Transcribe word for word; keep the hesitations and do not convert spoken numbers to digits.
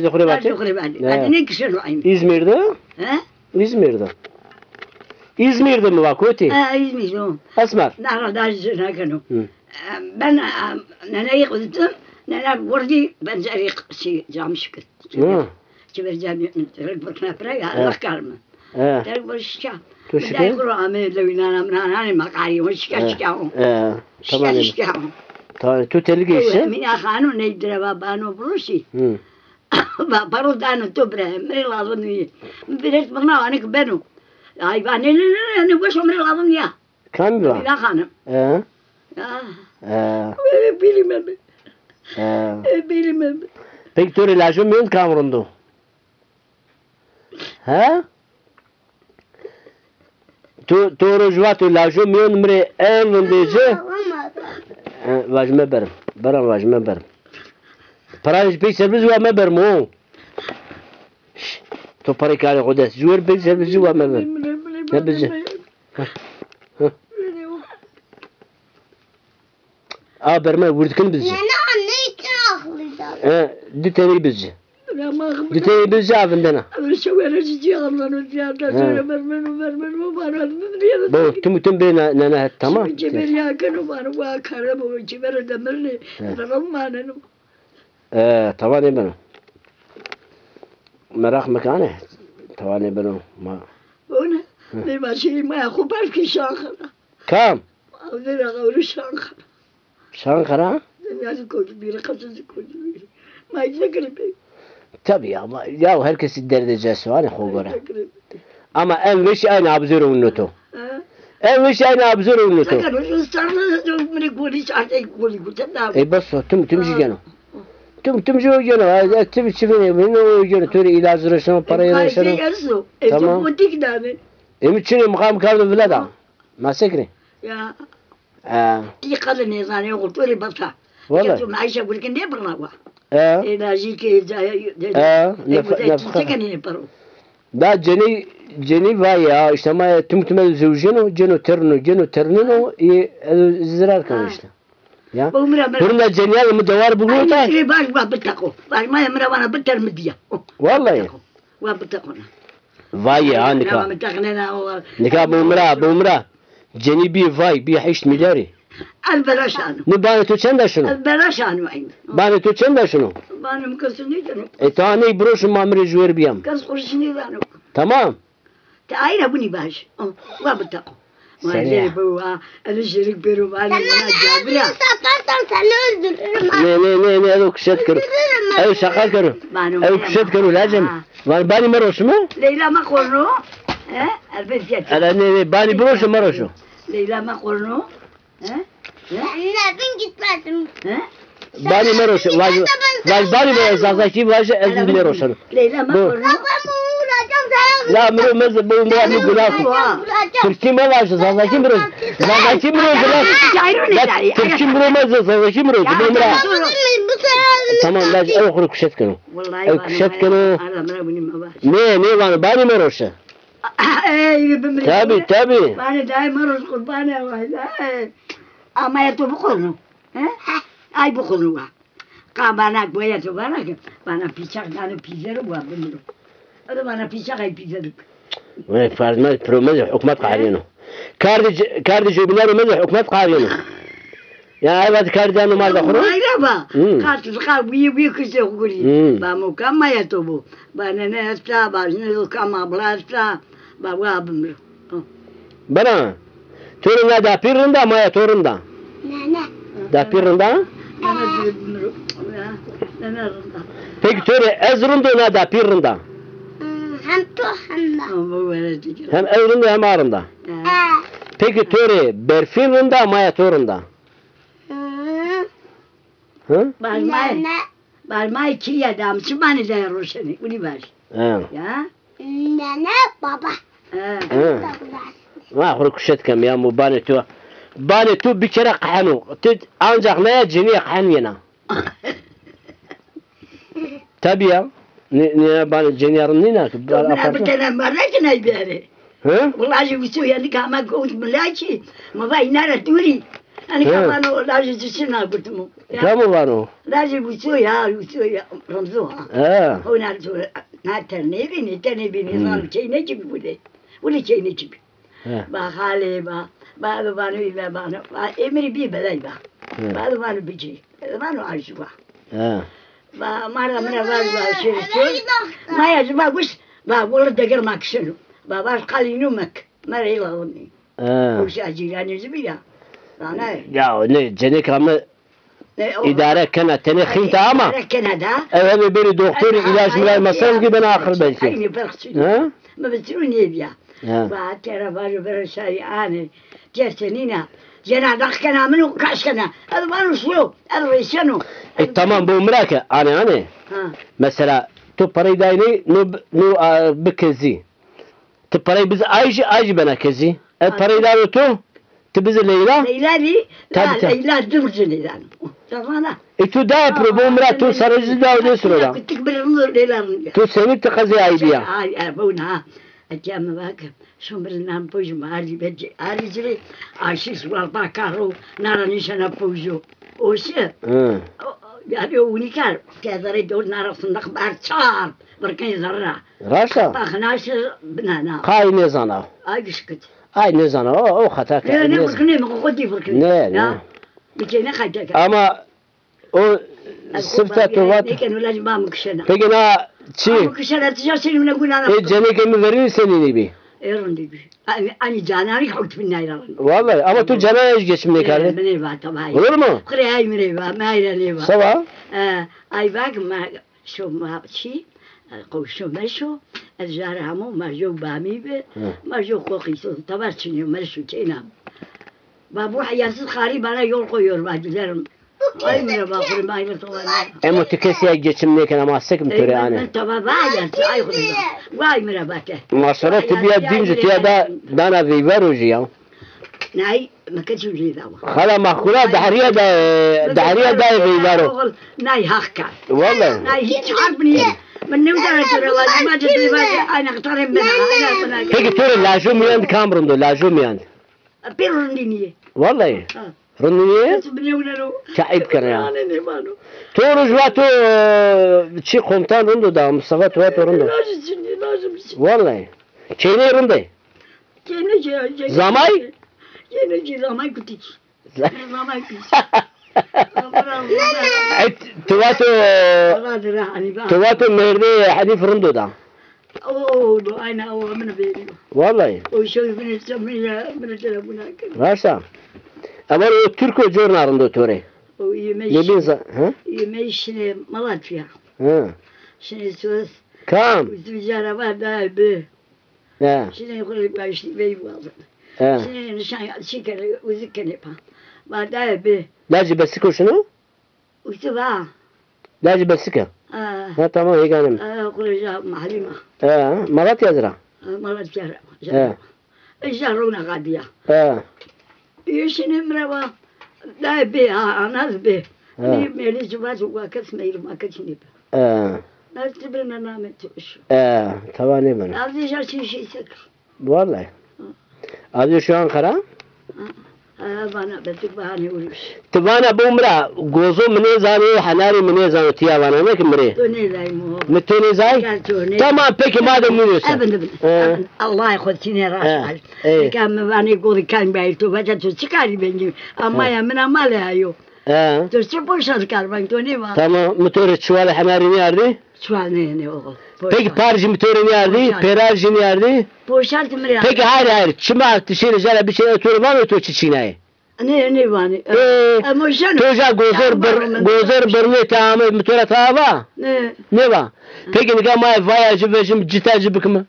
Xurê vatê? Xurê vatê. He. Vatê ne kişeno aynı. İzmir'de? He? İzmir'de. İzmir'de mi va kotî? Ha, İzmir o. Esmer. Na ra da zina keno. Hı. E, ben, e, nene yıkıldım. Nene vurdu. Ben zerî şey, camış kı. Hı. Çiver cami, rek bırkına pira ya, Allah karmı. He. Derg vuruşka. Tu şike? Derg vuru ame lewînana minananê ma qarî o şike şike o. He. Tamam. Şike şike o. Tamam. Tu telik işte. Mina xanım ney direva bano vuruşî. Hı. Va paro dano to bre, mi rê lazım nîyê. Mi bilet bana anik beno. Ay va ne ne ne ne ne boş mi rê lazım ya. Kamî va? Mina xanım. He. Ya. He. Bilmem. He. Bilmem. Peki to rê lajo mîyon kam rind o? He? Tu, tu roj vato lajo mîyon mi rê en vindê ci. He, vaj meberim. Beran vaj meberim. Paranê ci pey ser bizî wa meberim o. Şş, to parey kanê xo dest. Ji wer pey ser bizî wa meberim. Ne bizî? Heh, heh. A bermen wirdikin bizci. Nena ne ki aklı da. He, di tenî bizci. Di tenî bizci a vindena. Ama şu were cici anlano ziyade söyle vermeno vermeno bana. Bo, tim tim bê nena het, tamam. Şimdi ceberiya keno bana bu akara bu cebere demirli. Tamam maneno. E, tawa nêbeno. Meraq mekane. Tawa nêbeno. Ma. O ne? Hı. Bê ma şey ma xo belkî şaxana. Kam? Avdera gawri şaxana. Şankara? Yazık oldu biri, kocası oldu biri. Ma ne garip. Tabii ya, ama ya herkesi derdecesi var ya, xo göre. Ama en weş aynı abzero unutu. Ha? En weş aynı abzero unutu. Sakın, o sarı, mire goli, çarşıya goli, goli, sen ne yapıyorsun? E, bas, tüm, tüm jî geno. Tüm, tüm jî geno. Ay, ay, tüm çi vene, vene o geno. Töre ilacı reşeno, parayı reşeno. Tamam. Emi çine mukam kardo vila da. Ma sekre. Ya. E. Ti qede nêzanê, oxo to rê basa. Wele. Ke tu meîşa gurikî nêbirna wa. E. Ê lajî ke, e, nefeqa. Da cenî, cenî vay ya, işte ma tim tim ez zewjeno, ceno terno, ceno ternino, e, ez zirar keno işte. Ya. Hurna cenîya mi dewar bigro ta. Ay, baş, baş, biteqo. Baş, ma ya mi ra vana biter mi diya. Vallahi. Wa biteqona. Vay ya, nika. Nika bo mi ra, bo mi ra. Cenî bî vay, bî heşt milyarî. Ez belaş ano. Ni banê to çend a şino? Ez belaş ano aynı. Banê to çend a şino? Banê mi kesu nêdano. E, ta ney biroşim ma mi rê ji wer biyam. Kes xurişî nêdano. Tamam. Ti ayra bunî baş. O, wa biteqo. Senî ya? Macere bu, ha. Eli şerik bero vali bana cabira. Satarsan seni öldürürüm ha. Ne, ne, ne, ne, ew kişet kero. Öldürürüm ha. Ew şaka kero. Ew kişet kero, lacem. Van banî mi roşime? Leyla ma qorno. He? Elbet yet. Ala ne, ne, banî biroşo mi roşo. Leyla ma qorno. He? He? Anne, ben gitmedim. He? Banî mi roşe, vaj, vaj banî mi, Zazakî vaj, ez nêroşeno. Leyla ma qorno. La mi ro meze, bo mi ro mi guna. Tirkî mi vaj, Zazakî mi ro. Zazakî mi ro. Tirkî mi ro meze, Zazakî mi ro. Bo mi ra. Tamam, laj, ew xo ro kuşet keno. Ew kuşet keno. Ne, ne, van, banî mi roşe. Ey, bimrî. Tabi, tabi. Banê dayê mi roş qurbanê wayda. Amaya to biqorno. He? Ay biqorno wa. Qa bana goya to bana ki. Bana pîçaq dano pîzero wa bimro. O da bana pîçaq ay pîzero. Vay, farz mez, pro mez, hukmat qarîno. Kardê, kardê jobînero mez, hukmat qarîno. Ya, ay vat kardê dano mal da xo ro. Ay ra ba. Qa tu qa wî, wî kişte xo gurî. Ba mo kam maya to bo. Ba nene esta, ba jine do kam abla esta. Ba wa bimro. Bana. To rê na dapîr rind a, maya to rind a? Nene. Dapîr rind a? Nene bimro. Nene rind a. Peki to rê ez rind o, na dapîr rind a? Hmm, hem to hem na. Hem ew rind o hem a rind a. He. Peki to rê berfîn rind a, maya to rind a? Hmm. Hı? Barmay. Nene. Barmay kîya dam, çi banê de roşenê, ulî baş. He. Ya. Nene baba. He. He. Va xo ro kuşet kem ya, mo banê tu. Banê tu bir kere qeheno. Ti ancak ne ya, cenîye qehen yena. Tabii ya. Ne, ne ya, banê cenîye rind nîna ki. Mina bir tane marra ki nay biyare. Hı? Wala ji wîso yanî ka ma gowt milakî, mi va îna ra dûrî. Yanî, he, ka vano lajê ci çi na gurtimo. Ya. Kamo vano? Lajê Wîso ya, Wîso ya, Remzo ha. He. Hona to na ternê bî, nê ternê bî, nêzano, hmm, keyne kî bî wile. Wile keyne kî bî. He. Va xalê va, va vano îme vano, va ê mi rê bî belay va. He. Va vano bicî, vano arjû va. He. Va ma ra mi ra va, va şêristî. Ma ya ci va guş, va wele deger ma kişeno. Va va qalîno mek. Ma rê lazim nî. He. Uşa cîranê ci bî ya. Zanay. Ya ne, cenêka mi îdare kena, tenê xînt a ama. Îdare kena da. Ew hebe bêrî doktorî, îlaj milaj masraf kî bena aqil belkî. Aynî ferq çin. Ha? Mi bi tiro nêbîya. Ha. Va tera vajo bero şarî anê. Têr senîna. Jena dax kena min û kaş kena. Ez vano şo, ez rêşeno. E, tamam, bo mi ra ke, anê, anê. Ha. Mesela, tu perey daynê, no, no, a, bi kezî. Ti perey bizi ay jî, ay jî bena kezî. Ez perey dano to, ti bizi Leyla. Leyla bî, tabi, la, tabi. Leyla dim ci Leyla. Tamam. E tu daye pro bo mi ra, tu sere ci dawo de siro da. Kutik bir Leyla. Tu senî ti qezê ay bîya. Ay, ay, bona. Etiya mi vake, şo bir nan pojum, arî be, arî ci, aşîş warta karo, nara nişana pojo. O şi. Hı. O, o, yanî o unikar, tezere dor nara sındak bar çar, bir kay zerra. Raşt a? Bak, naşi binana. Qay nêzana. Ay gişkit. Ay nêzana, o, o xata ke. Ne, ne, nêzana. Birkinê mi, xo dî birkinê. Ne, ya, ne. Bikê ne xayte ke. Ama o sifta to vat. Nêkeno laj ma mi kişena. Peki na çi? Ma mi kişena, tija seni mine gunana. E, cenêkê mi verî senî nêbî? E, rindî bî. Ani, ani cananî hewt bin nayra. Vallahi, ama tu cananî geçim nêkerdî. E, mi nêva, tabii. Olur mu? Xirê ay mi rê va, mi ay ra nêva. Sava? E, ay bak ma Şo ma çî, e, qewşo meşo, ez jare hamo ma jo bamî bi, hı, ma jo qoqî so, tabar çinyo, meşo kêna. Ba bu hayasız xarî bana yol koyuyor, ba giderim. Ay mi ra ba xurê, ay mi ra tabar. Emo ti kesî ya geçim nêkena, ma sek mi to rê anê. Ben tabar ba hayasız, ay xurê. Vay mi ra ba te. Maşallah, ti bîya dîn jî, ti ya da dana veyver o jî ya. Nay, mi ke çi jî dawa. Xala Maxkula dahriya da, dahriya da veyvaro. Oğul, nay haq ka. Vallahi. Nay hiç harp niye. Mi newdara to ra vajî, ma ci dê vajî, ayna qitare bena, ayna bena. Peki to rê lajo mîyan di kam rind o, lajo mîyan di? Pêro rindî nîyê. Vallahi. Ha. Rindî nîyê? Kes binewleno. Ka eyb kena ya. Anê nêvano. To roj vato, e, çi komutan rind o da, Mustafa to vato rind o. Lajî çinî, lajî çinî. Vallahi. Keyney rind ê? Kênê ci, kênê ci. Zamay? Kênê ci zamay kutik. Zamay kutik. E, tu vato, tu vato mêrdê Henîf rind o da. O, o, o, ayna o, min verîyo. Vallahi. O şoy min, min, min telefon akir. Raşt a. Ama o Türk o corna rind o to rê. O yemeği. Ne bin za-, ha? Yemeği şine Malatya. Ha. Şine söz. Kam? Bizim cara var da bi. He. Şinê xo rê başlî vey vazin. He. Şinê nişan ya, çi kere, uzik kenê pa. Va daye bi. Lacê Besik o şino? Uzi va. Lacê Besik a. He. Ha, tamam, hêganê mi. He, xo rê ja mahlî ma. He, Malatya zira. He, Malatya ra. He. Ija rona qadîya. He. Ê şinê mi ra va, dayê bê, ha, anaz bê. He. Nê mêrê ci vaco wa kes meyr ma ke çinê bi. He. Ez ti bêna namê to şo. He, tawa nêbeno. Ez ê ja çî şî sekir. Vallahi. Hı. Ez ê şo Ankara? Hı. Ha, vana be, ti vana uriş. Ti vana bo mi ra, gozo mi nêzano, henarê mi nêzano, tiya vana, ne ki mi rê. To nêzay mo. Mi to nêzay? Gel to nê. Tamam, peki, madem nêzay. Ebin, ebin. He. Ebin. Allah xo tîne rast al. He. Nika mi vanê gozi kan bayî to, vaca to çi karî bengî? Ama ya mina male ayo. He. To çi poşa kar bang to nêva? Tamam, mi to rê çuwalê henarî nêardî? Çuwal nê, nê oğul. Peki par jî mi to rê nêardî? Poşa. Pêrar jî nêardî? Poşa ti mi rê. Peki hayır, hayır. Çima ti şêrê jara biçê, to rê vano to çi çînayê? Nê, nê vanê. Ee, to ja gozer bir, gozer birnê te ame, mi to ra ta va? Nê. Nêva. Peki nika ma vaya ci vejim, cita ci bikime?